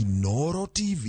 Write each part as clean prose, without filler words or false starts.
Inoro TV.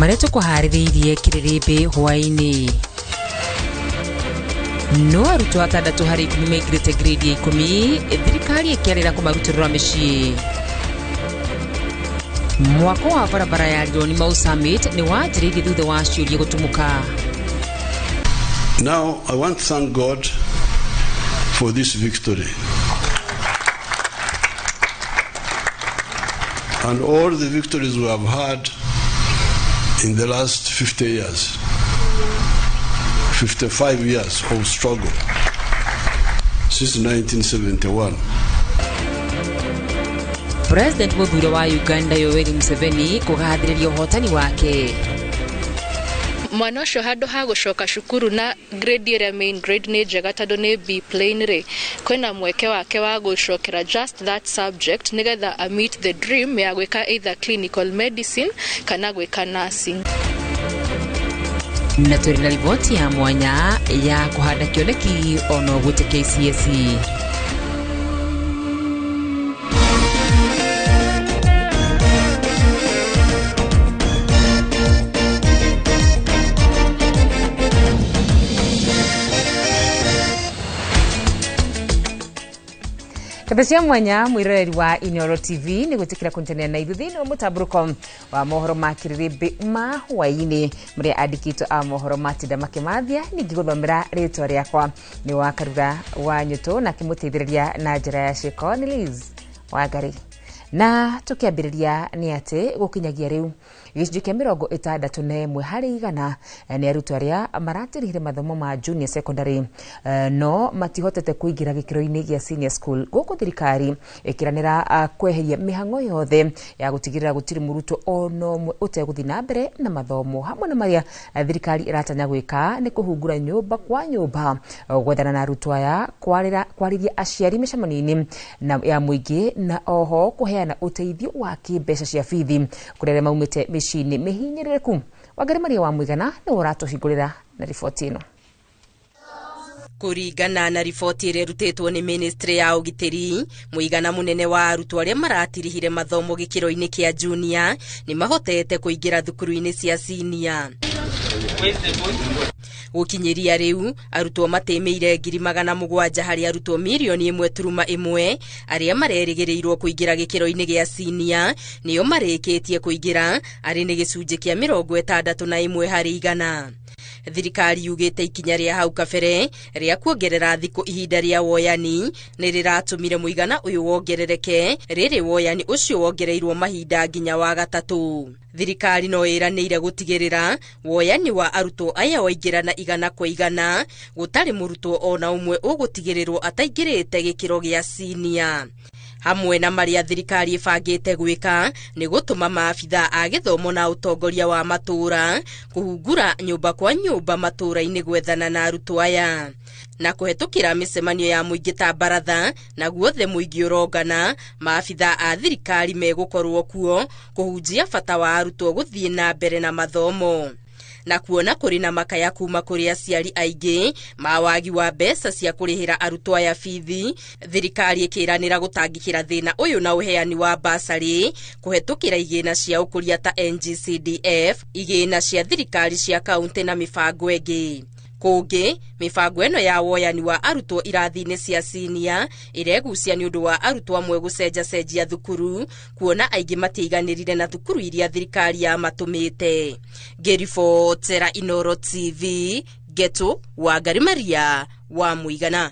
Marĩa tũkũharĩrĩirie kĩrĩrĩmbĩ hwaĩ-inĩ. No arutwo 6 harĩ 10 maingĩrĩte grade ya 10, thirikari ĩkĩarĩra kũmarutũrũra mĩciĩ. Mwako wa barabara ya Rironi Mau Summit nĩ wanjĩrĩirie thutha wa ciũria gũtumũka. Now, I want to thank God for this victory and all the victories we have had in the last 50 years, 55 years of struggle since 1971. President mũthure wa Uganda Yoweri Museveni kũgathĩrĩria ũhotani wake. Mwana ũcio handũ ha gũcoka cukuru na grade ĩrĩa main grade nĩ njega tondũ nĩ B plain rĩ, kwĩna mweke wake wa gũcokera just that subject nĩgetha a meet the dream ya gwĩka either clinical medicine kana gwĩka nursing. Na tũrĩ na riboti ya mwanya ya kũhanda kĩoneki ona ũgwĩte KCSE. Katha cia mwanya mwiroreri wa Inoro TV nĩ gwĩtĩkĩra kũnyitanĩra na ithuĩ thĩinĩ wa mũtambũrũko wa mohoro ma kĩrĩrĩmbĩ ma hwaĩ-inĩ, marĩa andĩkĩtwo a mohoro matinda makĩmathia. Ningĩ gũthomera rĩtwa rĩakwa nĩ wa Karura wa Nyũtũ, na kĩmũteithĩrĩria na njĩra ya ciĩko nĩ Liz Wangari. Na tũkĩambĩrĩria nĩ atĩ gũkinyagia rĩu gĩcunjĩ kĩa 61% nĩ arutwo arĩa maratirihire mathomo ma junior secondary no matihotete kũingĩra gĩkĩro-inĩ gĩa senior school, gũkũ thirikari ĩkĩranĩra kweheria mĩhang'o yothe ya gũtigĩrĩra gũtirĩ mũrutwo ona ũmwe ũtegũthiĩ na mbere na mathomo. Hamwe na marĩa thirikari ĩratanya gwĩka nĩ kũhungura nyũmba kwa nyũmba gwethana na arutwo aya, kwarĩria aciari mĩcemanio-inĩ ya mũingĩ, na oho kũheana ũteithio wa kĩmbeca cia bithi kũrĩ arĩa maumĩte mĩciĩ-inĩ mĩhinyĩrĩrĩku. Wangari Maria wa Mũigana nĩwe ũratũhingũrĩra na riboti ĩno. Kũringana na riboti ĩrĩa ĩrutĩtwo nĩ ministry ya ũgitĩri, mũigana mũnene wa arutwo arĩa maratirihire mathomo gĩkĩro-inĩ kĩa junior nĩ mahotete kũingĩra thukuru-inĩ cia senior. Gũkinyĩria rĩu arutwo matĩmĩire 700,000 harĩ arutwo mirioni 1.1 arĩa marerĩgĩrĩirwo kũingĩra gĩkĩro-inĩ gĩa senior nĩo marĩkĩtie kũingĩra, arĩ nĩ gĩcunjĩ kĩa 61%. Thirikari yugĩte ikinya rĩa hau kabere rĩa kuongerera thikũ ihinda rĩa woyani nĩ rĩratũmire mũigana ũyũ wongerereke, rĩrĩ woyani ũcio wongereirwo mahinda nginya wa gatatũ. Thirikari no ĩranĩire gũtigĩrĩra woyani wa arutwo aya waingĩrana 100%, gũtarĩ mũrutwo ona ũmwe ũgũtigĩrĩrwo ataingĩrĩte gĩkĩro gĩa senior. Hamwe na marĩa thirikari ĩbangĩte gwĩka nĩ gũtũma maabitha a gĩthomo na ũtongoria wa matũũra kũhungura nyũmba kwa nyũmba matũũra-inĩ gwethana na arutwo aya, na kũhetũkĩra mĩcemanio ya mũingĩ ta baratha na guothe mũingĩ ũrongana, maabitha a thirikari megũkorwo kuo kũhunjia bata wa arutwo gũthiĩ na mbere na mathomo. Na kuona kũrĩ na makaya kuma kũrĩ aciari aingĩ ma wagi wa mbeca cia kũrĩhĩra arutwo aya bithi, thirikari ĩkĩranĩra gũtangĩkĩra thĩna ũyũ na ũheani wa basarĩ kũhetũkĩra igĩna cia ũkũria ta NGCDF, igĩna cia thirikari cia kaunti na mĩbango ĩngĩ. Kũngĩ mĩbango ĩno ya woyani wa arutwo irathi-inĩ cia senior ĩregucia nĩ ũndũ wa arutwo amwe gũcenjacenjia thukuru, kuona aingĩ matiaiganĩrire na thukuru iria thirikari yamatũmĩte. Ngĩribotera Inoro TV Geto, Wangari Maria wa Mũigana.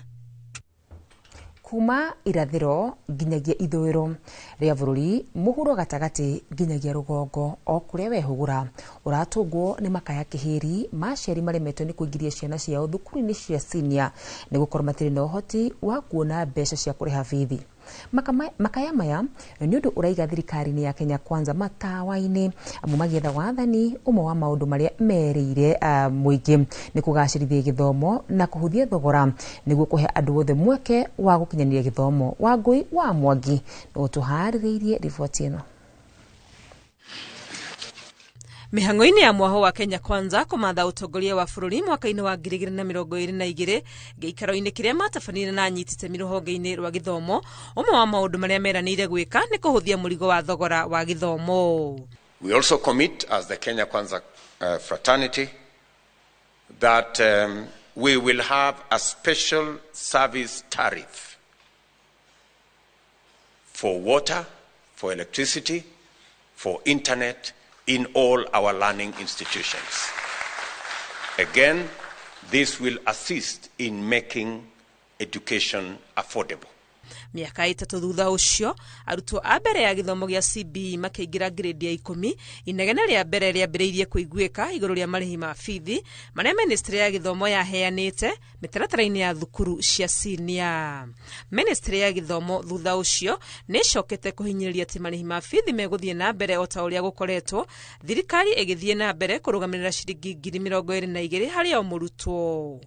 Kuma irathĩro nginyagia ithũĩro rĩa bũrũri, mũhuro gatagatĩ nginyagia rũgongo, o kũrĩa wehũgũra ũratũngwo nĩ makaya kĩhĩri ma aciari maremetwo nĩ kũingĩria ciana ciao thukuru-inĩ cia senior nĩ gũkorwo matirĩ na ũhoti wa kuona mbeca cia kũrĩha bithi. Makaya maya nĩ ũndũ ũraiga thirikari-inĩ ya Kenya Kwanza matawa-inĩ amu magĩetha wathani. Ũmwe wa maũndũ marĩa merĩire mũingĩ nĩ kũgacĩrithia gĩthomo na kũhũthia thogora nĩguo kũhe andũ othe mweke wa gũkinyanĩria gĩthomo. Wangũi wa Mwangi nĩ ũtũharĩrĩirie riboti ĩno. Mĩhang'o-inĩ ya mwaho wa Kenya Kwanza kũmatha ũtongoria wa bũrũri mwaka-inĩ wa 2022, gĩikaro-inĩ kĩrĩa matabanire na anyiti itemi rũhonge-inĩ rwa gĩthomo, ũmwe wa maũndũ marĩa meranĩire gwĩka nĩ kũhũthia mũrigo wa thogora wa gĩthomo. We also commit as the Kenya Kwanza fraternity that we will have a special service tariff for water, for electricity, for internet in all our learning institutions. Again, this will assist in making education affordable. Mĩaka 3 thutha ũcio, arutwo a mbere ya gĩthomo gĩa CBE makĩingĩra grade ya 10. Inegene rĩa mbere rĩambĩrĩirie kũiguĩka igũrũ rĩa marĩhi ma bithi marĩa ministry ya gĩthomo yaheanĩte mĩtaratara-inĩ ya thukuru cia senior. Ministry ya gĩthomo thutha ũcio nĩ ĩcokete kũhinyĩrĩria atĩ marĩhi ma bithi megũthiĩ na mbere o ta ũrĩa gũkoretwo, thirikari ĩgĩthiĩ na mbere kũrũgamĩrĩra ciringi 22,000 harĩ o mũrutwo.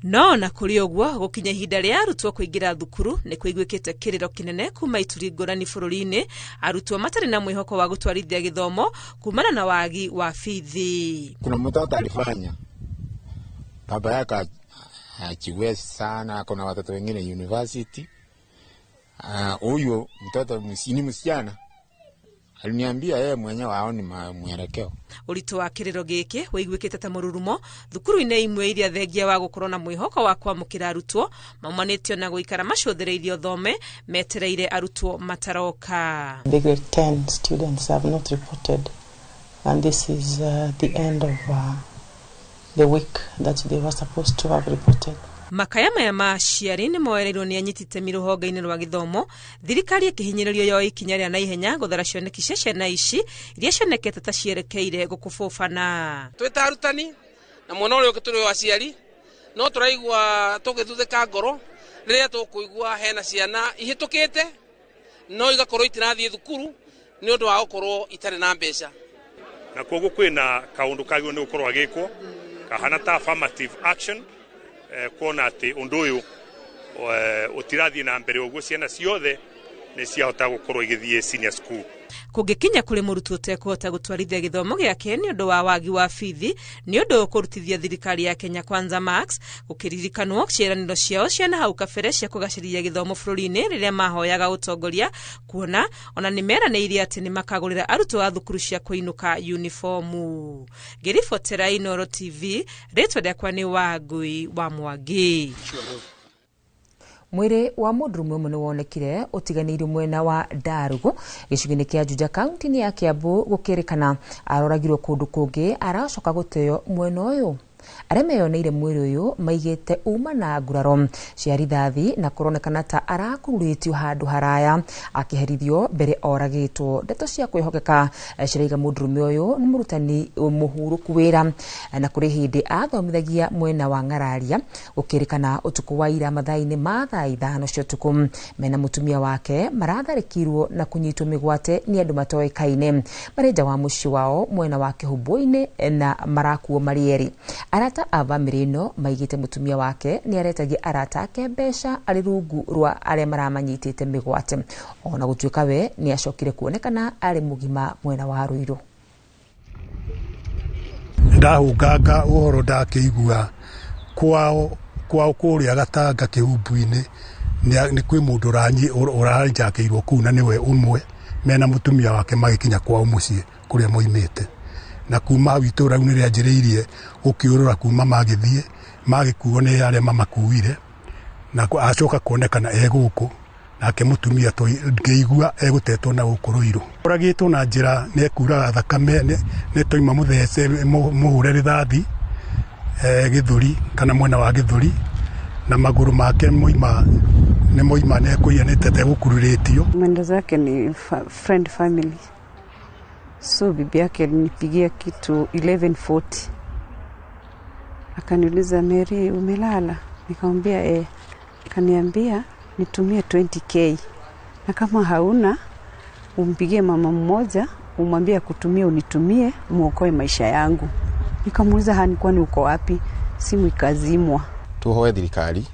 No na kũrĩ ũguo, gũkinya ihinda rĩa arutwo kũingĩra thukuru nĩ kũiguĩkĩte kĩrĩro kĩnene kuma ituri ngũrani bũrũri-inĩ, arutwo matarĩ na mwĩhoko wa gũtwarithia gĩthomo kumana na wagi wa bithi. Kuna mtoto alifanya baba yake achiwezi sana, kuna watoto wengine university. Huyu mtoto ni msichana aliniambia yeye mwenyewe aoni mwelekeo. Ũritũ wa kĩrĩro gĩkĩ wĩiguĩkĩte ta mũrurumo thukuru-inĩ imwe iria thengia wa gũkorwo na mwĩhoko wa kwamũkĩra arutwo maumanĩtio na gũikara macũthĩrĩirio thome metereire arutwo mataroka. The grade 10 students have not reported, and this is the end of the week that they were supposed to have reported. Makaya maya ma aciari nĩ moereirwo nĩ anyiti itemi rũhonge-inĩ rwa gĩthomo, thirikari ĩkĩhinyĩrĩrio yoe ikinya rĩa naihenya gũthara cioneki cia ciana ici iria cionekete ta cierekeire gũkũbũbana. Twĩ ta arutani na mwena ũrĩa ũngĩ tũrĩ aciari, no tũraigua tũgĩthuthĩka ngoro rĩrĩa tũkũigua hena ciana ihĩtũkĩte no igakorwo itirathiĩ thukuru nĩ ũndũ wa gũkorwo itarĩ na mbeca. Na koguo kwĩna kaũndũ kagĩrĩirwo nĩ gũkorwo gagĩkwo kahana ta affirmative action, kuona atĩ ũndũ ũyũ ũtirathiĩ na mbere ũguo ciana ciothe nĩ ciahota gũkorwo igĩthiĩ senior school. Kũngĩkinya kũrĩ mũrutwo ũtekũhota gũtwarithia gĩthomo gĩake nĩ ũndũ wa wagi wa bithi, nĩ ũndũ ũkũrutithia thirikari ya Kenya Kwanza Max gũkĩririkanwo ciĩranĩro ciao cia na hau kabere cia kũgacĩrithia gĩthomo bũrũri-inĩ rĩrĩa mahoyaga ũtongoria, kuona ona nĩ meranĩire atĩ nĩ makagũrĩra arutwo a thukuru cia kũinũka uniformu. Ngĩribotera Inooro TV, rĩtwa rĩakwa nĩ Wangui wa Mwangi. Mwĩrĩ wa mũndũrũme ũmwe nĩ wonekire ũtiganĩirio mwena wa Ndarugu gĩcigo-inĩ kĩa Juja kaunti-inĩ ya Kiambu, gũkĩrĩkana aroragirwo kũndũ kũngĩ aracoka gũteo mwena ũyũ. Arĩa meyoneire mwĩrĩ ũyũ maigĩte uma na nguraro cia rithathi na kũronekana ta arakururĩtio handũ haraya akĩherithio mbere oragĩtwo. Ndeto cia kwĩhokeka ciraiga mũndũrũme ũyũ nĩ mũrutani mũhurũku wĩra na kũrĩ hĩndĩ athomithagia mwena wa Ng'araria, gũkĩrĩkana ũtukũ wa ira mathaa-inĩ ma thaa 5 cia ũtukũ mena mũtumia wake maratharĩkĩirwo na kũnyitwo mĩgwate nĩ andũ matoĩkaine marĩ nja wa mũciĩ wao mwena wa Kĩhũmbũ-inĩ na marakuo marĩ erĩ. Arata a bamĩrĩ ĩno maigĩte mũtumia wake nĩ aretagia arata ake mbeca arĩ rungu rwa arĩa maramanyitĩte mĩgwate, ona gũtuĩka we nĩ acokire kuonekana arĩ mũgima mwena wa Ruiru. Ndahũnganga ũhoro ndakĩigua kwao kũrĩa Gatanga Kĩhumbu-inĩ nĩ kwĩ mũndũ ũranjakĩirwo kũu na nĩwe ũmwe mena mũtumia wake magĩkinya kwao mũciĩ kũrĩa moimĩte. Na kuma hau itũra rĩu nĩ rĩanjĩrĩirie gũkĩũrũra kuma magĩthiĩ magĩkuo nĩ arĩa mamakuire, na acoka kuonekana e gũkũ nake mũtumia ngĩigua egũtetwo na gũkũ Ruiru. Oragĩtwo na njĩra nĩ ekuraga thakame nĩ toima mũthece mũhũre rithathi gĩthũri kana mwena wa gĩthũri na magũrũ make moima nĩ moima nĩ ekũiya nĩ tete gũkururĩtio. Mwenda zake ni friend family. So bibi yake alinipigia kitu 11:40. Akaniuliza, Mary umelala? Nikamwambia eh. Akaniambia nitumie 20K, na kama hauna umpigie mama mmoja umwambie akutumie, unitumie muokoe maisha yangu. Nikamuuliza, hani, kwani uko wapi? Simu ikazimwa. Tuhoe thirikari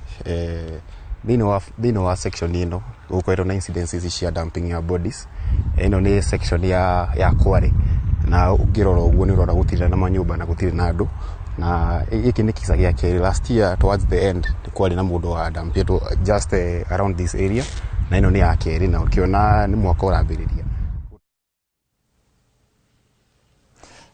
thĩinĩ wa section ĩno gũkoretwo na incidences cia dumping ya bodies. Ĩno nĩ section ya Kware, na ũngĩrora ũguo nĩ ũrona gũtirĩ na manyũmba na gũtirĩ na andũ, na gĩkĩ nĩ kisa gĩa kerĩ. Last year towards the end kwarĩ na mũndũ wa dumpĩtwo just around this area, na ĩno nĩ ya kerĩ, na ũkĩona nĩ mwaka ũrambĩrĩria.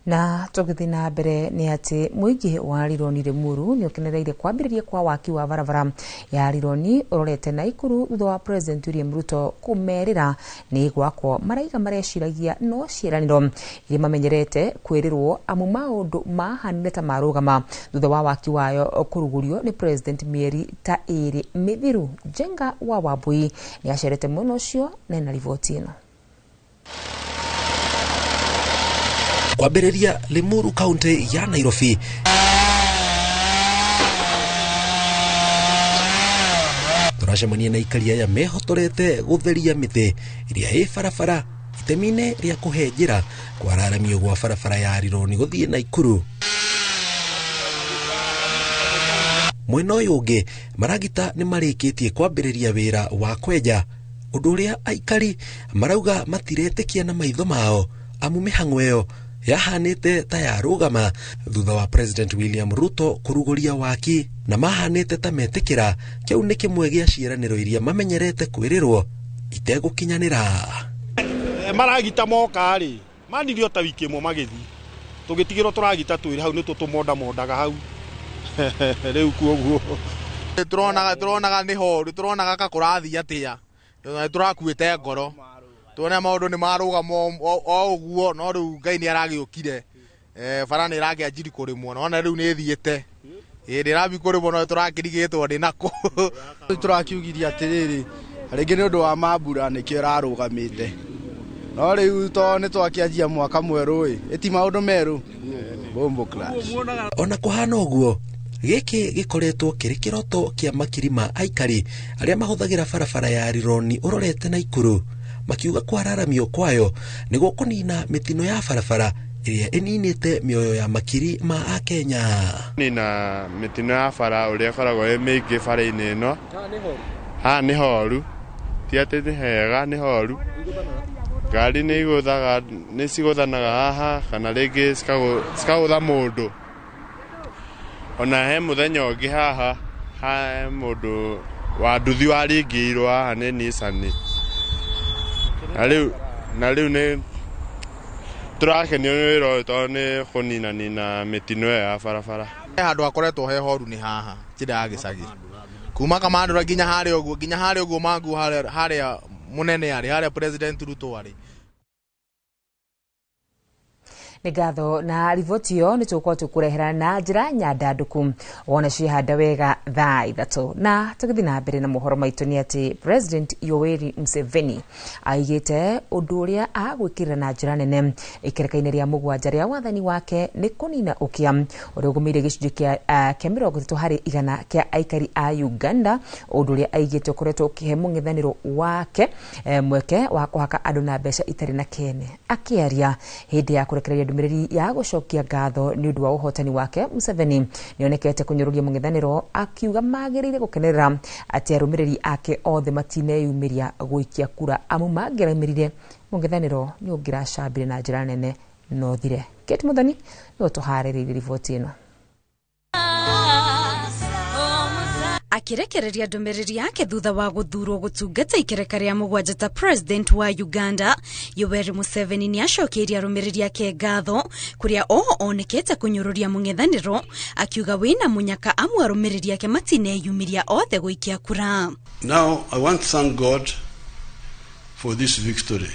Na tũgĩthiĩ na mbere nĩ atĩ mũingĩ wa Rironi Limuru nĩ ũkenereire kwambĩrĩria kwa waki wa barabara ya Rironi ũrorete Naikuru thutha wa President William Ruto kũmerĩra nĩ gwakwo. Maraiga mareciragia no ciĩranĩro iria mamenyerete kwĩrĩrwo, amu maũndũ mahanire ta marũgama thutha wa waki wayo kũrugũrio nĩ President mĩeri ta 2 mĩthiru. Njenga wa Wambui nĩ acerete mwena ũcio na ena riboti ĩno. Kwambĩrĩria Limuru kaunti ya Nairobi, tũracemania na aikari aya mehotorete gũtheria mĩtĩ ĩrĩa ĩ barabara itemi-inĩ rĩa kũhe njĩra kwararamio gwa barabara ya Rironi gũthiĩ Naikuru. Mwena ũyũ ũngĩ, maragita nĩ marĩkĩtie kwambĩrĩria wĩra wa kwenja, ũndũ ũrĩa aikari marauga matiretĩkia na maitho mao, amu mĩhang'o ĩyo yahanĩte ta yarũgama thutha wa President William Ruto kũrugũria waki, na mahanĩte ta metĩkĩra kĩu nĩ kĩmwe gĩa ciĩranĩro iria mamenyerete kwĩrĩrwo itegũkinyanĩra. Maragita moka rĩ, manirio ta wiki ĩmwe magĩthiĩ, tũgĩtigĩrwo tũragita twĩrĩ hau, nĩ tũtũmondamondaga hau rĩu kuoguo tũronaga nĩ horu, tũronaga ka kũrathiĩ atĩa, tũrakuĩte ngoro, tuone maũndũ nĩ marũgama o ũguo, no rĩu Ngai nĩ aragĩũkire, bara nĩ ĩrakĩanjiri kũrĩmwo, nona rĩu nĩ ĩthiĩte, ĩĩ ndĩrambi kũrĩmwo, no tũrakĩrigĩtwo ndĩ nakũ. Tũrakiugirie atĩrĩrĩ, rĩngĩ nĩ ũndũ wa mambura nĩkĩo ĩrarũgamĩte, no rĩu to nĩ twakĩanjia mwaka mwerũ ĩ, ĩti maũndũ merũ bombo clash. Ona kũhana ũguo, gĩkĩ gĩkoretwo kĩrĩ kĩroto kĩa makiri ma aikari arĩa mahũthagĩra barabara ya Rironi ũrorete Naikuru, makiuga kwararamio kwayo nĩguo kũnina mĩtino ya barabara ĩrĩa ĩninĩte mĩoyo ya makiri ma Akenya. Nina mĩtino ya bara ũrĩa ĩkoragwo ĩ mĩingĩ bara-inĩ ĩno, haha nĩ horu, ti atĩ nĩ hega, nĩ horu. Ngari nĩ igũthaga, nĩ cigũthanaga haha kana rĩngĩ cikagũtha mũndũ. Ona he mũthenya ũngĩ haha, he mũndũ wa nduthi waringĩirwo haha nĩ Nissan. Na rĩu nĩ tũrakenio nĩ wĩra ũyũ tondũ nĩ kũninanina mĩtino ĩyo ya barabara. Handũ hakoretwo he horu nĩ haha njĩra ya gĩcagi, kuma Kamandũra nginya harĩa ũguo, nginya harĩa ũguo mangu harĩa mũnene arĩ, harĩa President Ruto arĩ. Nĩ ngatho na riboti ĩyo nĩ tũgũkorwo tũkũrehera na njĩra nyandandũku wona ciĩhanda wega thaa 3. Na tũgĩthiĩ na mbere na mohoro maitũ nĩ atĩ President Yoweri Museveni aigĩte ũndũ ũrĩa agwĩkĩrĩra na njĩra nene ikereka-inĩ rĩa 7 rĩa wathani wake nĩ kũnina ũkĩa ũrĩa ũgũmĩire gĩcunjĩ kĩa 30 harĩ igana kĩa aikari a Uganda, ũndũ ũrĩa aigĩte ũkoretwo ũkĩhe mũng'ethanĩro wake mweke wa kũhaka andũ na mbeca itarĩ na kĩene. Akĩaria hĩndĩ ya kũrekereria ndũmĩrĩri ya gũcokia ngatho nĩ ũndũ wa ũhotani wake, Museveni nĩonekete kũnyũrũria mũng'ethanĩro akiuga magĩrĩire gũkenerera atĩ arũmĩrĩri ake othe matineyumĩria gũikia kura, amu mangĩraumĩrire mũng'ethanĩro nĩ ũngĩracambire na njĩra nene no thire. Kate Muthoni nĩwe ũtũharĩrĩirie riboti ĩno. Akirekereria ndũmĩrĩri yake thutha wa gũthurwo gũtungata ikereka rĩa 7 ta President wa Uganda, Yoweri Museveni nĩ acokeirie arũmĩrĩri ake ngatho kũrĩa oho onekete kũnyũrũria mũng'ethanĩro akiuga wĩna mũnyaka amu arũmĩrĩri ake matineyumĩria othe gũikia kura. Now I want to thank God for this victory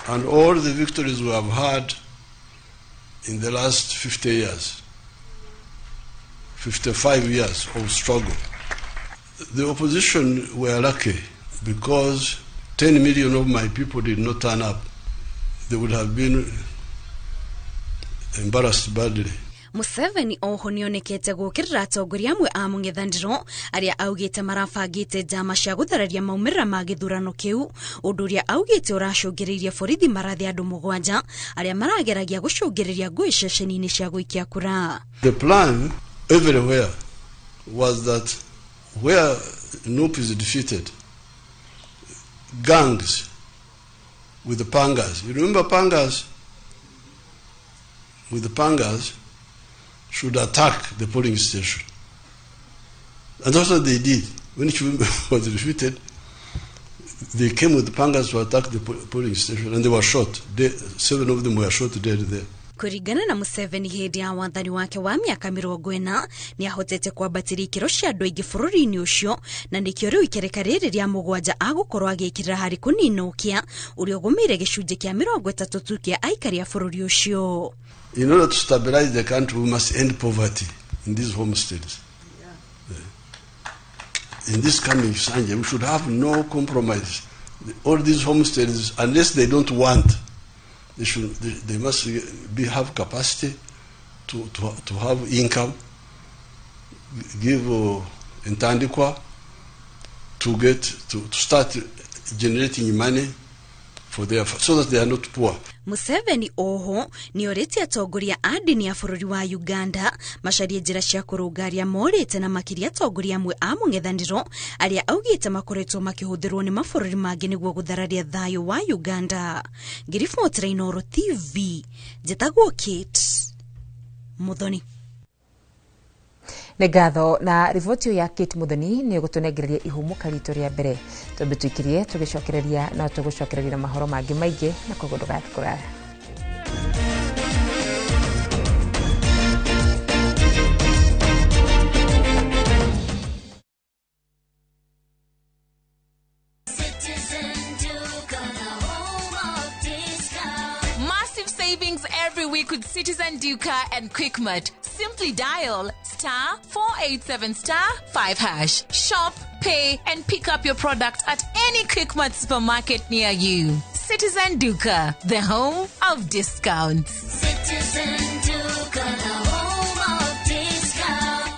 and all the victories we have had in the last 50 years. 55 years of struggle. The opposition were lucky because 10 million of my people did not turn up. They would have been embarrassed badly. Museveni oho nĩonekete gũkĩrĩra atongoria amwe a mũng'ethanĩro arĩa augĩte marabangĩte njama cia gũthararia maumĩrĩra ma gĩthurano kĩu, ũndũ ũrĩa augĩte ũracũngĩrĩirie borithi marathe andũ 7 arĩa marageragia gũcũngĩrĩria ngũĩ ceceni-inĩ cia gũikia kura. The plan everywhere was that where NUP is defeated, gangs with the pangas, you remember pangas? With the pangas should attack the polling station. And that's what they did. When Kivumbi was defeated, they came with the pangas to attack the polling station, and they were shot. 7 of them were shot dead there. Kũringana na Museveni hĩndĩ ya wathani wake wa mĩaka 40 nĩahotete kwambatĩria ikĩro cia andũ aingĩ bũrũri-inĩ ũcio, na nĩkĩo rĩu ikereka rĩrĩ rĩa 7 agũkorwo agĩkĩrĩra harĩ kũnina ũkĩa ũrĩa ũgũmĩire gĩcunjĩ kĩa 30 tu kĩa aikari a bũrũri ũcio. In order to stabilize the country, we must end poverty in these homesteads. Yeah. In this coming Sanje, we should have no compromise. All these homesteads, unless they don't want, they must have capacity to have income, give Ntandikwa to start generating money for their, so that they are not poor. Museveni oho nĩorĩtie atongoria a ndini ya bũrũri wa Uganda macarie njĩra cia kũrũnga arĩa morĩte na makĩria atongoria amwe a mũng'ethanĩro arĩa augĩte makoretwo makĩhũthĩrwo nĩ mabũrũri mangĩ nĩguo gũthararia thayũ wa Uganda. Ngĩribotera Inooro TV, njĩtagwo Kate Muthoni. Nĩ ngatho na riboti ya Kate Muthoni nĩ gũtũnengereria ihũmũka ritũ rĩa mbere twambe tũikirie tũgĩcokereria no tũgũcokereria na mahoro mangĩ maingĩ na koguo ndũgathiĩ kũraya. Massive savings every week with Citizen Duka and Quickmart. Simply dial *487*5#. Shop, pay, and pick up your product at any Quickmart supermarket near you. Citizen Duka, the home of discounts. Citizen Duka, the home of discounts.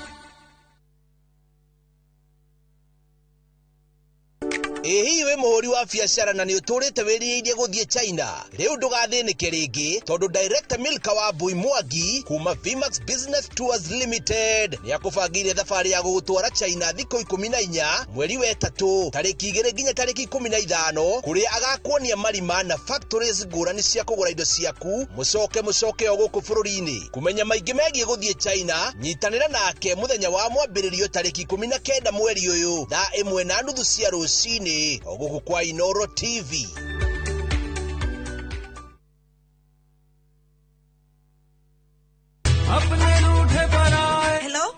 Ĩĩ wĩ mũhũri wa biacara na nĩ ũtũrĩte wĩrirĩirie gũthiĩ China, rĩu ndũgathĩnĩke rĩngĩ tondũ Director Milka wa Mbui Mwangi kuma Vmax Business Tours Limited nĩ akũbangĩire thabarĩ ya gũgũtwara China thikũ 14 mweri wa 3 tarĩki 2 nginya tarĩki 15 kũrĩa agakuonia marima na factories ngũrani cia kũgũra indo ciaku mũcoke o gũkũ bũrũri-inĩ. Kũmenya maingĩ megiĩ gũthiĩ China, nyitanĩra nake mũthenya wa mwambĩrĩrio tarĩki 19 mweri ũyũ thaa 1:30 cia rũcinĩ oguku kwa Inooro TV. Hello?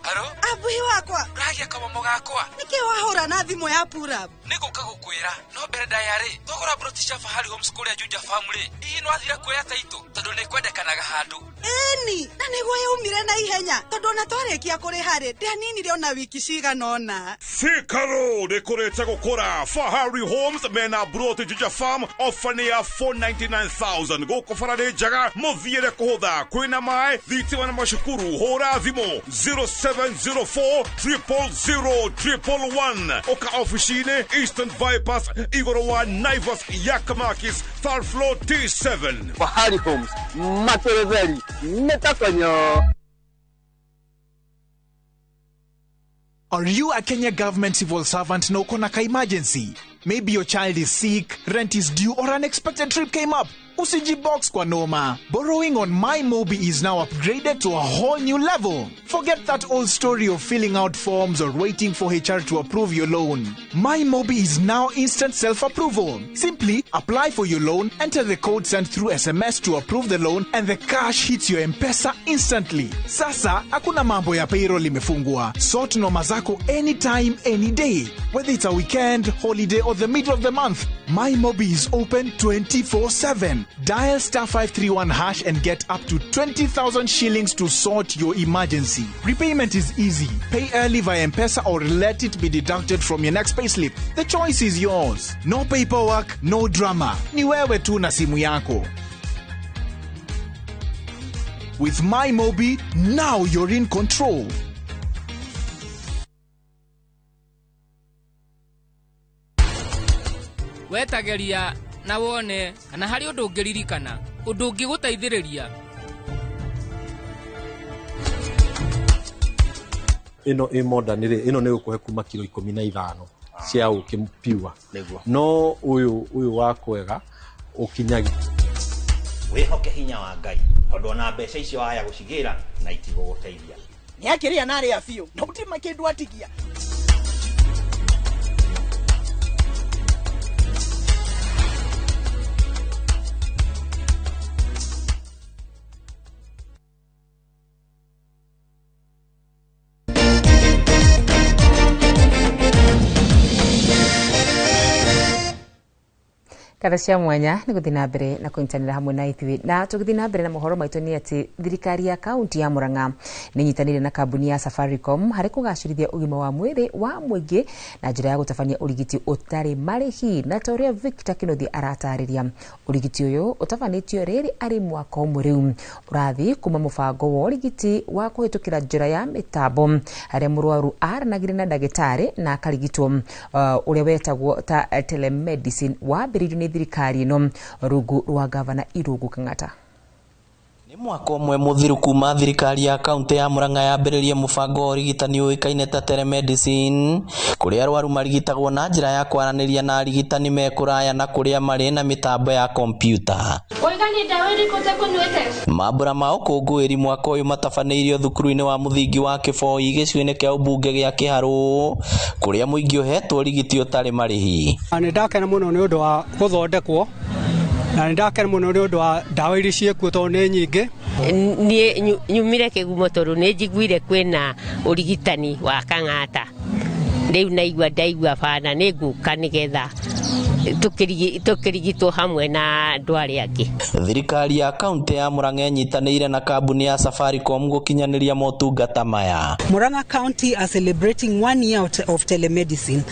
Abuhi wakwa. Uragia kamomo gakwa. Niki wahura na thimu ya Purab? Niguka gukwira no mbere ndayari thogora broti cia Fahari Homes kuria Juja Family hihi no athira kuoya taito tondu ni kwendekanaga handu. Eni na niguo yaumire na ihenya tondu ona twarikia kuriha ri ndianinire ona wiki cigana ona. Thika Road ikurite gukura. Fahari Homes mena broti Juja Farm ofa ni ya 499,000 guku bara ni njega muthiire kuhutha kwina mai thitima na macukuru. Hura thimu 0704 000 111 oka ofici-inĩ Eastern Bypass igũrũ wa Naivas Yakamakis third floor T7. Fahari Homes materetheri metakonyo. Are you a Kenya government civil servant na uko na ka emergency? Maybe your child is sick, rent is due, or an unexpected trip came up. Usijibox kwa noma. Borrowing on MyMobi is now upgraded to a whole new level. Forget that old story of filling out forms or waiting for HR to approve your loan. MyMobi is now instant self-approval. Simply apply for your loan, enter the code sent through SMS to approve the loan, and the cash hits your M-Pesa instantly. Sasa, hakuna mambo ya payroll imefungwa. Sort noma zako anytime, any day. Whether it's a weekend, holiday, or the middle of the month, MyMobi is open 24/7. Dial *531# and get up to 20,000 shillings to sort your emergency. Repayment is easy. Pay early via M-Pesa or let it be deducted from your next payslip. The choice is yours. No paperwork, no drama. Ni wewe tu na simu yako. With MyMobi, now you're in control. Wetageria na wone kana harĩ ũndũ ũngĩririkana ũndũ ũngĩgũteithĩrĩria. Ĩno ĩ modern rĩ, ĩno nĩ gũkũhe kuma kilo 15 cia ũkĩ pure. No ũyũ wa kwega ũkinyagia. Wĩhoke hinya wa Ngai tondũ ona mbeca icio waya gũcigĩra na itigũgũteithia. Nĩ akĩrĩa na arĩa biũ na gũtirĩ kĩndũ atigia. Ngatho cia mwanya nĩ gũthiĩ na mbere na kũnyitanĩra hamwe na ithuĩ. Na tũgĩthiĩ na mbere na mohoro maitũ nĩ atĩ thirikari ya kaunti ya Murang'a nĩ ĩnyitanĩire na kambuni ya Safaricom harĩ kũgacĩrithia ũgima wa mwĩrĩ wa mũingĩ na njĩra ya gũtabania ũrigiti ũtarĩ marĩhi. Na ta ũrĩa Victor Kĩnuthia aratarĩria, ũrigiti ũyũ ũtabanĩtio rĩrĩ arĩ mwaka ũmwe rĩu ũrathiĩ kuma mũbango wa ũrigiti wa kũhĩtũkĩra njĩra ya mĩtambo harĩa mũrwaru aranagĩria na ndagĩtarĩ na akarigitwo ũrĩa wetagwo ta telemedicine wambĩrĩirio nĩ thirikari ĩno rungu rwa gavana Irungu Kang'ata. Nĩ mwaka ũmwe mũthiru kuma thirikari ya kaunti ya Murang'a yambĩrĩrie mũbango wa ũrigitani ũĩkaine ta telemedicine kũrĩa arwaru marigitagwo na njĩra ya kwaranĩria na arigitani me kũraya na kũrĩa marĩ na mĩtambo ya kompiuta. Mambura ma ũkũngũĩri mwaka ũyũ matabanĩirio thukuru-inĩ wa mũthingi wa Kĩboi gĩcigo-inĩ kĩa ũmbunge gĩa Kĩharũ kũrĩa mũingĩ ũhetwo ũrigiti ũtarĩ marĩhi. Nĩ ndakena mũno nĩ ũndũ wa gũthondekwo na nĩ ndakena mũno nĩ ũndũ wa ndawa iria ciĩkuo tondũ nĩ nyingĩ. Niĩ nyumire Kĩgumo tondũ nĩ njiguire kwĩna ũrigitani wa Kang'ata, rĩu naigua ndaigua bana nĩ ngũka nĩgetha tũkĩrigitwo hamwe na andũ arĩa angĩ. Thirikari ya kaunti ya Murang'a ĩnyitanĩire na kambuni ya Safaricom gũkinyanĩria motungata maya. Murang'a County are celebrating 1 year of telemedicine.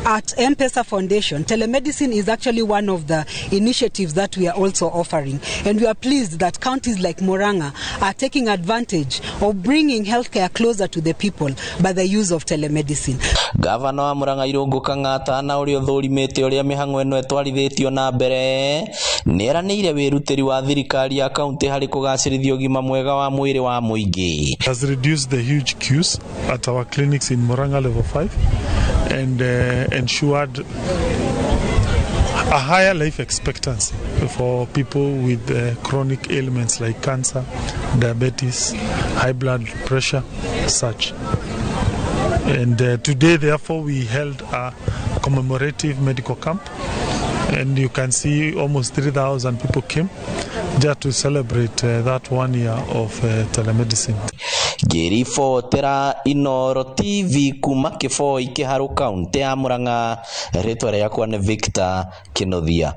At M-Pesa Foundation, telemedicine is actually one of the initiatives that we are also offering. And we are pleased that counties like Murang'a are taking advantage of bringing healthcare closer to the people by the use of telemedicine. Gavana wa Murang'a Irungu Kang'ata na ũrĩa ũthũrimĩte ũrĩa mĩhang'o ĩno ĩtwarithĩtio na mbere nĩeranĩire wĩrutĩri wa thirikari ya kaunti harĩ kũgacĩrithia ũgima mwega wa mwĩrĩ wa mũingĩ. Has reduced the huge queues at our clinics in Murang'a level 5 and ensured a higher life expectancy for people with chronic ailments like cancer, diabetes, high blood pressure, such. And today, therefore, we held a commemorative medical camp, and you can see almost 3,000 people came just to celebrate that 1 year of telemedicine. Ngĩribotera Inooro TV kuma Kĩboi Kĩharũ kaunti ya Murang'a, rĩtwa rĩakwa nĩ Victor Kĩnuthia.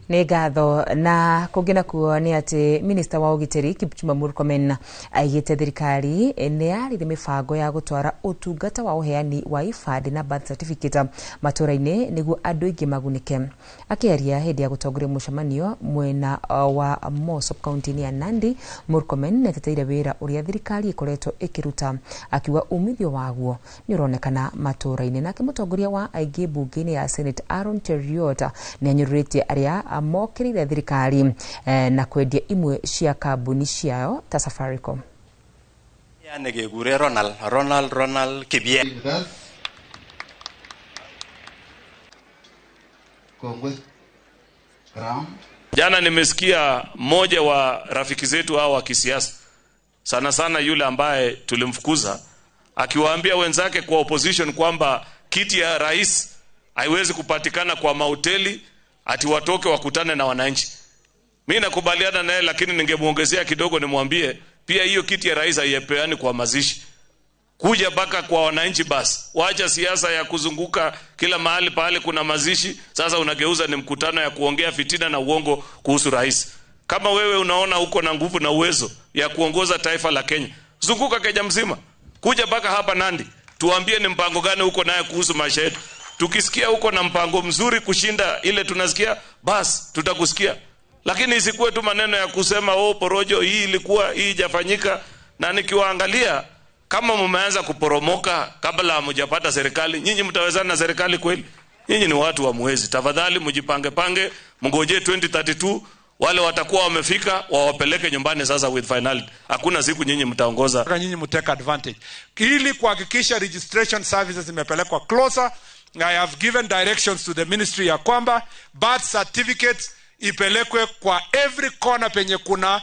Nĩ ngatho. Na kũngĩ nakuo nĩ atĩ minista wa ũgitĩri Kipchumba Murkomen aigĩte thirikari nĩ yarĩire mĩbango ya gũtwara ũtungata wa ũheani wa ibandĩ na birth certificate matũũra-inĩ nĩguo andũ aingĩ magunĩke. Akĩaria hĩndĩ ya gũtongoria mũcemanio mwena wa Mosop kaunti-inĩ ya Nandi, Murkomen nĩateteire wĩra ũrĩa thirikari ĩkoretwo ĩkĩruta akiuga umithio waguo nĩ ũronekana matũũra-inĩ. Nake mũtongoria wa aingĩ mbunge-inĩ ya Senate Aaron Cheruiyot nĩanyũrũrĩtie arĩa mokĩrĩire thirikari na kwendia imwe cia kambuni ciao ta Safaricom. Nekekure Ronald Kibie. Jana nimesikia mmoja wa rafiki zetu hao wa kisiasa, sana sana yule ambaye tulimfukuza, akiwaambia wenzake kwa opposition kwamba kiti ya rais haiwezi kupatikana kwa mahoteli, ati watoke wakutane na wananchi. Mimi nakubaliana naye, lakini ningemuongezea kidogo nimwambie pia hiyo kiti ya rais haipeani kwa mazishi. Kuja baka kwa wananchi basi. Waacha siasa ya kuzunguka kila mahali pale kuna mazishi, sasa unageuza ni mkutano ya kuongea fitina na uongo kuhusu rais. Kama wewe unaona uko na nguvu na uwezo ya kuongoza taifa la Kenya, zunguka Kenya mzima. Kuja baka hapa Nandi, tuambie ni mpango gani uko naye kuhusu maisha yetu. Tukisikia uko na mpango mzuri kushinda ile tunasikia, basi tutakusikia. Lakini isikuwe tu maneno ya kusema oh, porojo hii ilikuwa hii ijafanyika. Na nikiwaangalia kama mmeanza kuporomoka kabla hamjapata serikali, nyinyi mtawezana na serikali kweli? Nyinyi ni watu wa mwezi. Tafadhali mjipange pange, mngojee 2032 wale watakuwa wamefika wawapeleke nyumbani sasa with finality. Hakuna siku nyinyi mtaongoza. Nyinyi mtake advantage ili kuhakikisha registration services zimepelekwa closer. I have given directions to the ministry ya kwamba birth certificates ipelekwe kwa every corner penye kuna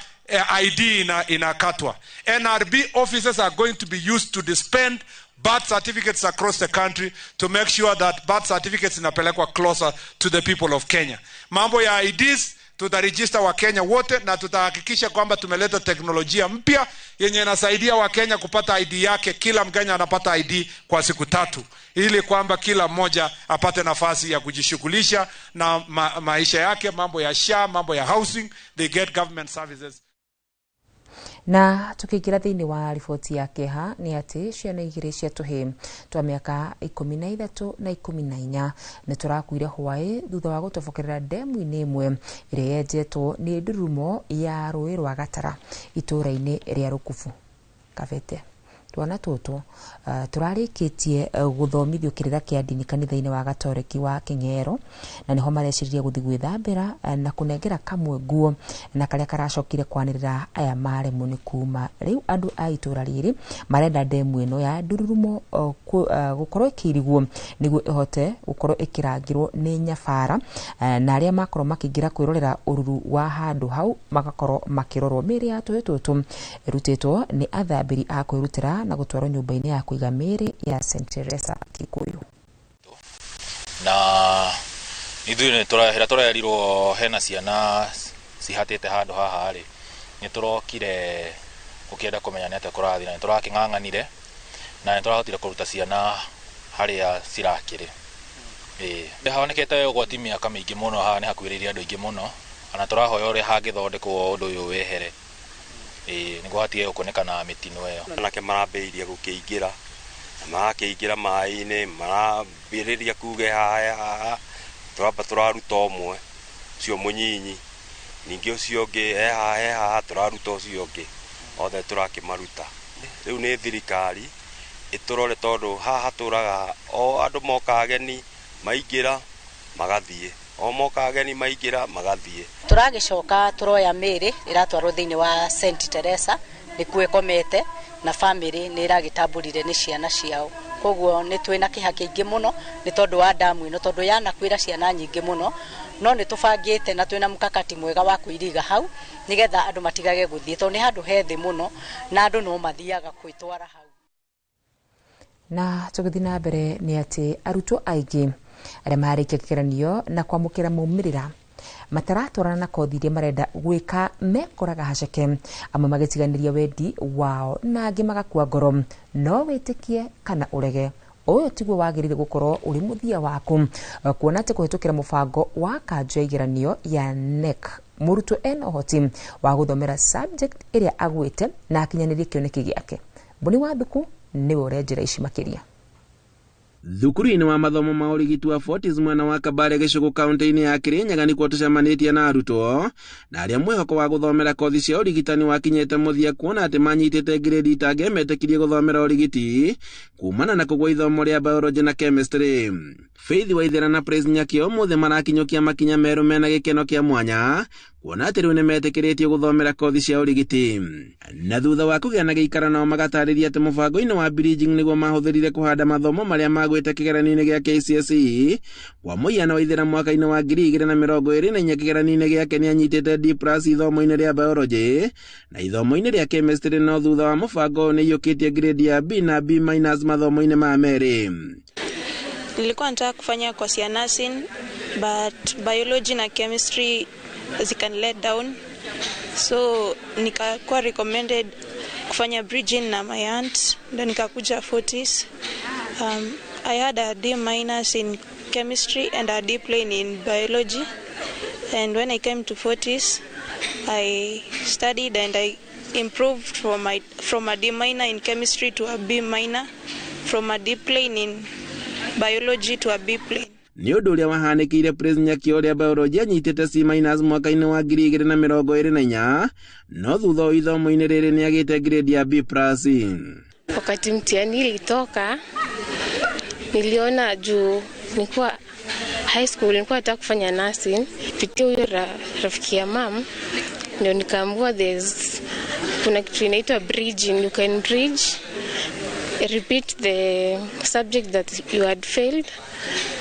ID inakatwa. NRB offices are going to be used to dispense birth certificates across the country to make sure that birth certificates inapelekwa closer to the people of Kenya. Mambo ya IDs tutaregister Wakenya wote na tutahakikisha kwamba tumeleta teknolojia mpya yenye inasaidia Wakenya kupata ID yake. Kila Mkenya anapata ID kwa siku 3 ili kwamba kila mmoja apate nafasi ya kujishughulisha na maisha yake, mambo ya SHA, mambo ya housing, they get government services. Na tukiingira thiini wa riboti ya keha ni ati ciana igiri cia tuhi twa miaka 13 na 14 ni turakuire hwaĩ thutha wa gutobokerera ndemu-inĩ ĩmwe ĩrĩa yenjetwo nĩ ndurumo ya rũĩ rwa Gatara itũũra-inĩ rĩa Rukubu Kabete. Twana tũtũ turarĩkĩtie gũthomithio kĩrĩra kĩa ndini kanitha-inĩ wa Gatoreki wa Kĩng'ero, na nĩho mareciririe gũthiĩ gwĩthambĩra na kũnengera kamwe nguo na karĩa karacokire kwanĩrĩra aya maremwo nĩ kuma. Rĩu andũ a itũũra rĩrĩ marenda ndemu ĩno ya ndururumo gũkorwo ĩkĩirigwo nĩguo ĩhote gũkorwo ĩkĩrangĩrwo nĩ nyabara, na arĩa makorwo makĩingĩra kwĩrorera ũruru wa handũ hau magakorwo makĩrorwo. Mĩĩrĩ ya tũhĩ tũtũ ĩrutĩtwo nĩ athambĩri a kwĩrutĩra na gũtwarwo nyũmba-inĩ ya kũiga mĩĩrĩ ya St Teresa Kikuyu. Na ithuĩ nĩ tũrerirwo hena ciana cihatĩte handũ haha rĩ, nĩ tũrokire gũkĩenda kũmenya nĩ atĩa kũrathiĩ, na nĩ tũrakĩng'ang'anire na nĩ tũrahotire kũruta ciana harĩa cirakĩrĩ. Ĩĩ honekete ũgwati mĩaka mĩingĩ mũno haha, nĩ hakuhĩrĩirie andũ aingĩ mũno, ona tũrahoya ũrĩa hangĩthondekwo ũndũ ũyũ wehere. Ĩĩ nĩguo hatige gũkonekana mĩtino ĩyo. Anake marambĩrĩria gũkĩingĩra na marakĩingĩra maĩ-inĩ, marambĩrĩria kuge haha haha, tũramba tũraruta ũmwe ũcio mũnyinyi, ningĩ ũcio ũngĩ he haha tũraruta ũcio ũngĩ, othe tũrakĩmaruta. Rĩu nĩ thirikari ĩtũrore tondũ haha hatũraga o andũ moka ageni maingĩra magathiĩ, o moka ageni maingĩra magathiĩ. Tũragĩcoka tũroya mĩĩrĩ ĩratwarwo thĩinĩ wa St Teresa nĩkuo ĩkomete, na family nĩ ĩragĩtambũrire nĩ ciana ciao. Koguo nĩ twĩna kĩha kĩingĩ mũno nĩ tondũ wa damu ĩno, tondũ yanakuĩra ciana nyingĩ mũno, no nĩ tũbangĩte na twĩna mkakati mwega wa kũiriga hau nĩgetha andũ matigage gũthiĩ, tondũ nĩ handũ he thĩ mũno na andũ no mathiaga kwĩtwara hau. Na tũgĩthiĩ na mbere nĩ atĩ arutwo aingĩ arĩa marĩkia kĩgeranio na kwamũkĩra maumĩrĩra mataratwarana na kothi iria marenda gwĩka mekoraga haceke, amwe magĩtiganĩria wendi wao na angĩ magakua ngoro. No wĩtĩkie kana ũrege, ũyũ tiguo wagĩrĩire gũkorwo ũrĩ mũthia waku, kuona atĩ kũhĩtũkĩra mũbango wa kanjũ ya igeranio ya KNEC mũrutwo ena ũhoti wa gũthomera subject ĩrĩa agwĩte na akinyanĩrie kĩoneki gĩake. Mbũni wa Thuku nĩwe ũrenjera ici makĩria. Thukuru-inĩ wa mathomo ma ũrigiti wa Fortis mwena wa Kabare gĩcũgũ kaunti-inĩ ya Kirinyaga nĩkuo tũcemanĩtie na arutwo na arĩa mwĩhoko wa gũthomera kothi cia ũrigitani wakinyĩte mũthia, kuona atĩ manyitĩte ngirĩndi itangĩmetĩkirie gũthomera ũrigiti kumana na kũgwa ithomo rĩa biology na chemistry. Faith Waithera na Praise Nyakio ũmũthĩ marakinyũkia makinya merũ mena gĩkeno kĩa mwanya, kuona atĩ rĩu nĩmetĩkĩrĩtio gũthomera kothi cia ũrigiti. Na thutha wa kũgĩa na gĩikaro nao magatarĩria atĩ mũbango-inĩ wa bridging nĩguo mahũthĩrire kũhanda mathomo marĩa magwĩte kĩgeranio-inĩ gĩa KCSE. Kwa mũhiano, Waithera mwaka-inĩ wa 2024 kĩgeranio-inĩ gĩake nĩanyitĩte D+ ithomo-inĩ rĩa biology na ithomo-inĩ rĩa chemistry, no thutha wa mũbango ũyũ nĩaiyũkĩtie grade ya B na B- mathomo-inĩ ma merĩ. Nilikuwa nataka kufanya course ya nursing but biology na chemistry zikan let down, so nikakuwa recommended kufanya bridging na my aunt, ndo nikakuja Fortis. I had a D- in chemistry and a D plane in biology, and when I came to Fortis I studied and I improved from a D- in chemistry to a B-, from a D plane in biology to a B plane. Nĩ ũndũ ũrĩa wahanĩkĩire Praise Nyakio ũrĩa biology anyitĩte C minus mwaka-inĩ wa 2024, no thutha wa ithomo-inĩ rĩrĩ nĩagĩte grade ya B plus. Wakati mtihani ilitoka, niliona juu nilikuwa high school, nilikuwa nataka kufanya nursing. Kupitia huyo rafiki ya mam, ndio nikaambiwa there's kuna kitu inaitwa bridging. You can bridge, repeat the subject that you had failed.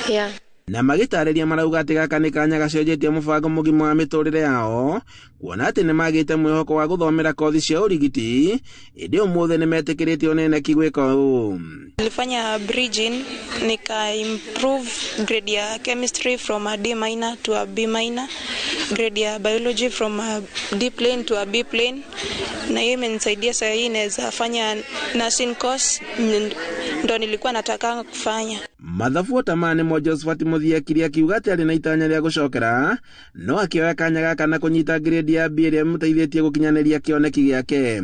Yeah. Na magĩtarĩria marauga atĩ gaka nĩ kanya gacenjetie mũbango mũgima wa mĩtũrĩre yao, kuona atĩ nĩmagĩte mwĩhoko wa gũthomera kothi cia ũrigiti, ĩndĩ ũmũthĩ nĩmetĩkĩrĩtio nĩ KNEC gwĩka ũũ. Nilifanya bridging, nika improve grade ya chemistry from a D minor to a B minor, grade ya biology from a D plane to a B plane, na hiyo imenisaidia sasa hii naweza fanya nursing course, ndo nilikuwa nataka kufanya. Mathabu ta maya nĩmo Josephat Mũthiekire akiuga atĩ arĩ na itanya rĩa gũcokera, no akĩoya kanya gaka na kũnyita grade ya B ĩrĩa ĩmũteithĩtie gũkinyanĩria kĩoneki gĩake.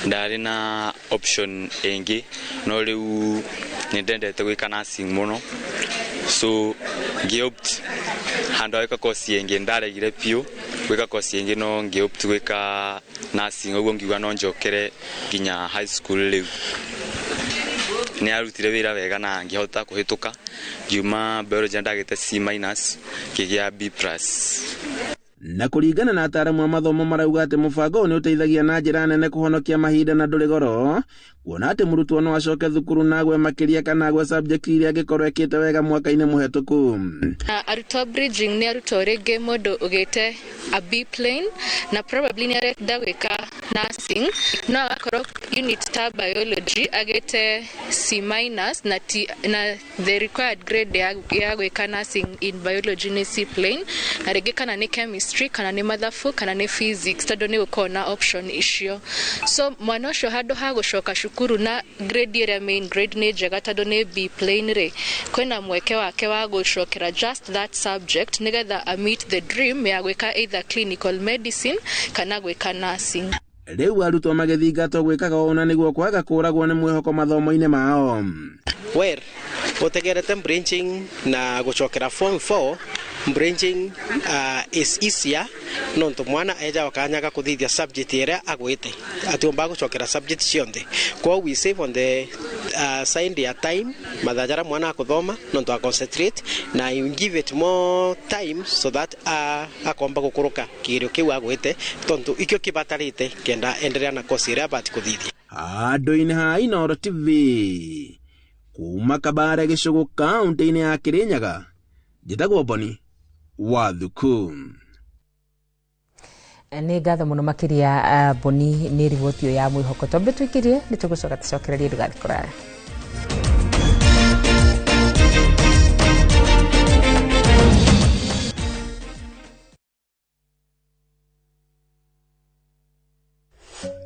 Ndarĩ na option ĩngĩ, no rĩu nĩndendete gwĩka nursing mũno, so ngĩopt handũ ha gwĩka course ĩngĩ, ndaregire biũ gwĩka course ĩngĩ, no ngĩopt gwĩka nursing, ũguo ngiuga no njokere nginya high school. Rĩu nĩ arutire wĩra wega na ngĩhota kũhĩtũka, ngiuma biology ndagĩte C minus ngĩgĩa B plus. Na kũringana na ataaramu a mathomo marauga atĩ mũbango ũyũ nĩ ũteithagia na njĩra nene kũhonokia mahinda na ndũrĩ goro, kuona atĩ mũrutwo no acoke thukuru na agwe makĩria kana agwe subject iria angĩkorwo ekĩte wega mwaka-inĩ mũhetũku. Arutwo bridging nĩ arutwo rĩngĩ mũndũ ũgĩte a B plane na probably nĩ arenda gwĩka nursing, no agakorwo unit ta biology agĩte C minus na, T, na the required grade ya gwĩka nursing in biology nĩ C plane, na rĩngĩ kana nĩ chemistry kana nĩ mathabu kana nĩ physics, tondũ nĩ gũkorwo na option icio. So mwana ũcio handũ ha gũcoka cukuru na grade ĩrĩa main grade nĩ njega tondũ nĩ B plane rĩ, kwĩna mweke wake wa gũcokera just that subject nĩgetha a meet the dream ya gwĩka either clinical medicine kana gwĩka nursing. Rĩu arutwo magĩthingatwo gwĩkaga ũũ na nĩguo kwaga kũragwo nĩ mwĩhoko mathomo-inĩ mao. Well, ũtegerete bridging na gũcokera form 4, bridging is easier nontu mwana eja wakanyaga kuthithia subject ĩrĩa agwĩte atiomba gũcokera subject cionthe, kwa we save on the side ya time mathajara mwana akuthoma nontu a concentrate na you give it more time so that akomba gukuruka kigerio kiu agwĩte tondu ikio kibatarite kenda endelea na course ĩrĩa abati kuthithia. Handũ-inĩ ha Inooro TV kuma Kabare gĩcũgũ kaũntĩ-inĩ ya Kĩrĩnyaga, njĩtagwo Boni Wathuku. Nĩ ngatho mũno makĩria Boni nĩ riboti ĩyo ya mwĩhoko. Twambe twĩkĩrie nĩ tũgũcoka tũcokererie ndũgathiĩ kũraya.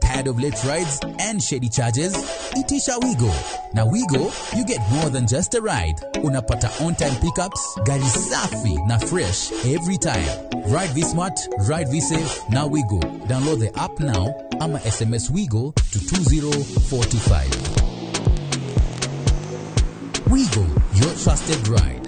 Tired of late rides and shady charges? Itisha Wigo. Na Wigo, you get more than just a ride. Unapata on-time pickups, gari safi na fresh every time. Ride V-Smart, ride V-Safe, na Wigo. Download the app now ama SMS Wigo to 20425. Wigo, your trusted ride.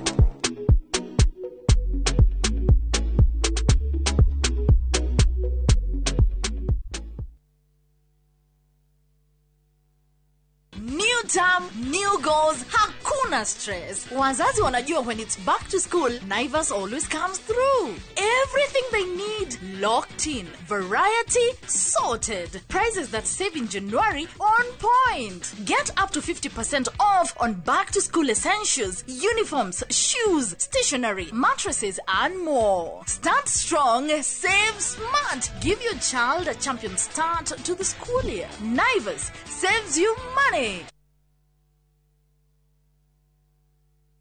Term, new goals, hakuna stress. Wazazi wanajua when it's back to school, Naivas always comes through. Everything they need locked in. Variety sorted. Prices that save in January on point. Get up to 50% off on back to school essentials, uniforms, shoes, stationery, mattresses and more. Start strong, save smart. Give your child a champion start to the school year. Naivas saves you money.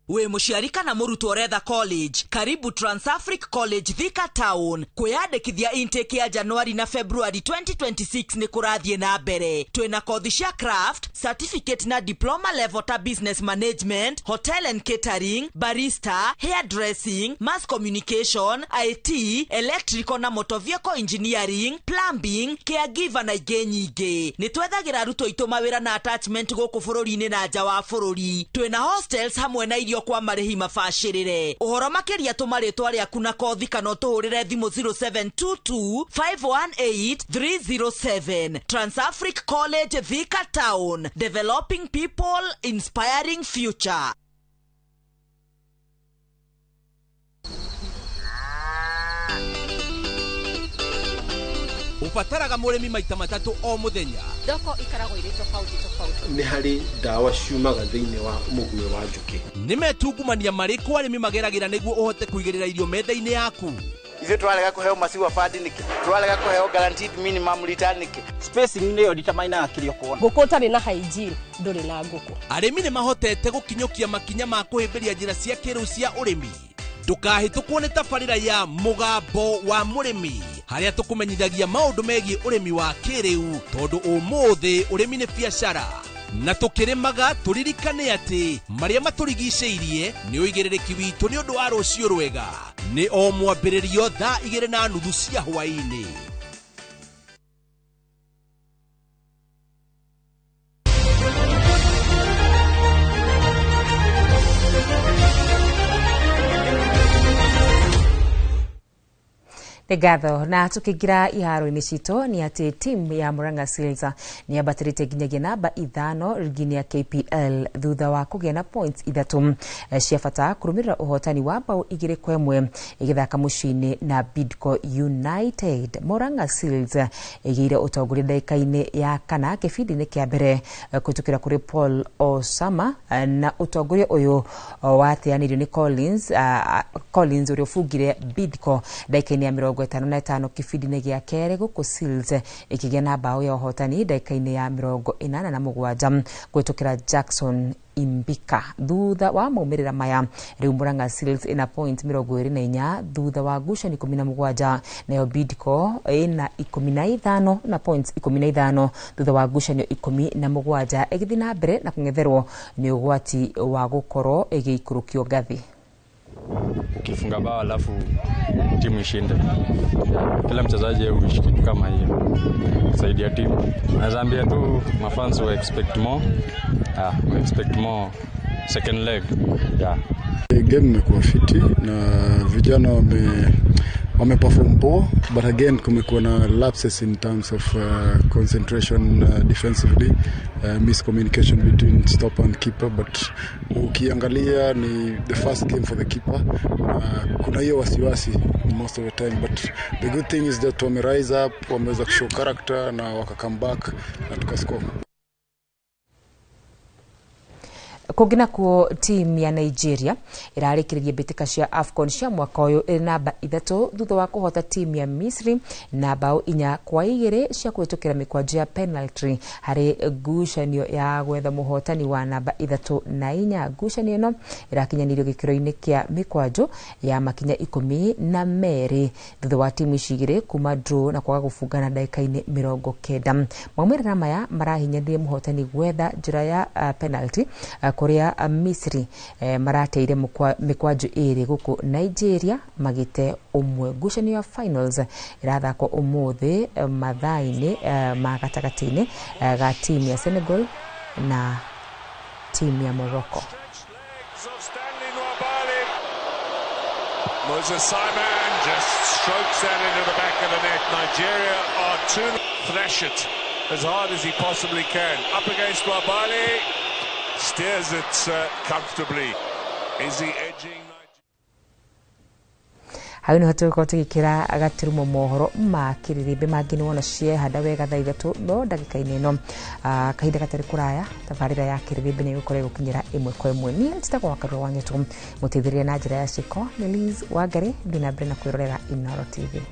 We mũciari kana mũrutwo ũretha college, karibu Transafric College Thika Town. Kwĩyandĩkithia intake ya January na February 2026 nĩ kũrathiĩ na mbere. Twĩna kothi cia craft, certificate na diploma level ta business management, hotel and catering, barista, hairdressing, mass communication, IT, electrical na motor vehicle engineering, plumbing, caregiver na ingĩ nyingĩ. Nĩ twethagĩra arutwo aitũ mawĩra na attachment gũkũ bũrũri-inĩ na nja wa bũrũri. Twĩna hostels hamwe na irio Gũthomithio kwa marĩhi mabacĩrĩre. Ũhoro makĩria tũma rĩtwa rĩaku na kothi kana ũtũhũrĩre thimũ 0722 518 307. Transafric College, Thika Town. Developing people, inspiring future. Ubataraga mũrĩmi maita matatũ o mũthenya. Thoko ikaragwo irĩ tofauti tofauti. Nĩ harĩ ndawa ciumaga thĩinĩ wa mũguĩ wa njũkĩ. Nĩ metungumania marĩkũ arĩmi mageragĩra nĩguo ũhote kũigĩrĩra irio metha-inĩ yaku? Ithuĩ tũrarega kũheo maciwa bandi nĩkĩ? Tũrarega kũheo guaranteed minimum return nĩkĩ? Spacing nĩyo determinaga kĩrĩa ũkuona. Ngũkũ ũtarĩ na hygiene ndũrĩ na ngũkũ. Arĩmi nĩ mahotete gũkinyũkia makinya ma kũhĩmbĩria njĩra cia kĩrĩu cia ũrĩmi. Ndũkahĩtũkwo nĩ tabarĩra ya Mũgambo wa Mũrĩmi, harĩa tũkũmenyithagia maũndũ megiĩ ũrĩmi wa kĩrĩu, tondũ ũmũthĩ ũrĩmi nĩ biacara. Na tũkĩrĩmaga tũririkane atĩ marĩa matũrigicĩirie nĩ ũigĩrĩrĩki witũ nĩ ũndũ wa rũciũ rwega. Nĩ o mwambĩrĩrio thaa 2:30 cia hwaĩ-inĩ. Ngatho na tukigira iharo-inĩ citũ nĩ atĩ timu ya Murang'a Seals nĩ yambatĩrĩte nginyagia namba 5 rigi-inĩ ya KPL thutha wa kũgĩa na points 3 cia bata kũrũmĩrĩra ũhotani wa bao 2-1 ĩgĩthaka mũciĩ-inĩ na Bidco United. Murang'a Seals ĩgĩire ũtongoria ndagĩka-inĩ ya kana kĩbindi-inĩ kĩa mbere kũhĩtũkĩra kũrĩ Paul Osama, na ũtongoria ũyũ wateanĩirio nĩ Collins ũrĩa ũbungire Bidco ndagĩka-inĩ ya 55 kĩbindi-inĩ gĩa kerĩ, gũkũ Seals ĩkĩgĩa na bao ya ũhotani ndagĩka-inĩ ya 87 kũhĩtũkĩra Jackson Imbika. Thutha wa maumĩrĩra maya rĩu Murang'a Seals ĩna point 24 thutha wa ngucanio 17, nayo Bidco ĩna 15 na points 15 thutha wa ngucanio 17 ĩgĩthiĩ na mbere na kũng'etherwo nĩ ũgwati wa gũkorwo ĩgĩikũrũkio ngathĩ. Ukifunga bao alafu timu ishinde, kila mchezaji huishi kitu kama hiyo, kusaidia timu. Naweza ambia tu mafans wa expect more, we expect more second leg. Yeah. Game imekuwa fiti na vijana wame perform poa, but again kumekuwa na lapses in terms of concentration defensively, miscommunication between stopper and keeper, but ukiangalia ni the first game for the keeper, kuna hiyo wasiwasi most of the time, but the good thing is that wame rise up, wameweza kushow character na waka come back na tukascore. Kũngĩ nakuo timu ya Nigeria ĩrarĩkĩrĩria mbĩtĩka cia AFCON cia mwaka ũyũ ĩrĩ namba 3 thutha wa kũhota timu ya Misri na bao 4-2 cia kũhĩtũkĩra mĩkwanjo ya penalty harĩ ngucanio ya gwetha mũhotani wa namba 3 na 4. Ngucanio ĩno ĩrakinyanĩirio gĩkĩro-inĩ kĩa mĩkwanjo ya makinya 12 thutha wa timu ici igĩrĩ kuma draw na kwaga gũbungana ndagĩka-inĩ 90. Maumĩrĩra maya marahinyanĩria mũhotani gwetha njĩra ya penalty kũrĩa Misri marateire mĩkwanjo 2 gũkũ Nigeria magĩte 1. Ngucanio ya finals ĩrathakwo ũmũthĩ mathaa-inĩ ma gatagatĩ-inĩ ga timu ya Senegal na timu ya Morocco. Moses Simon just strokes that into the back of the net. Nigeria are to thrash it as hard as he possibly can. Up against Wabali. Steers it comfortably. Is he edging? Hau niho tũgũkorwo tũgĩkĩra gaturumo mohoro ma kĩrĩrĩmbĩ mangĩ nĩwona ciehanda wega thaa 3 no ndagĩka-inĩ ĩno kahinda gatarĩ kũraya tabarĩra ya kĩrĩrĩmbĩ nĩ ĩgũkorwo ĩgũkinyĩra 1 kwa 1. Niĩ njĩtagwo Wakarura wa Nyũtũ, mũteithĩrĩria na njĩra ya ciĩko nĩ Liz Wangari. Thiĩ na mbere na kwĩrorera Inooro TV.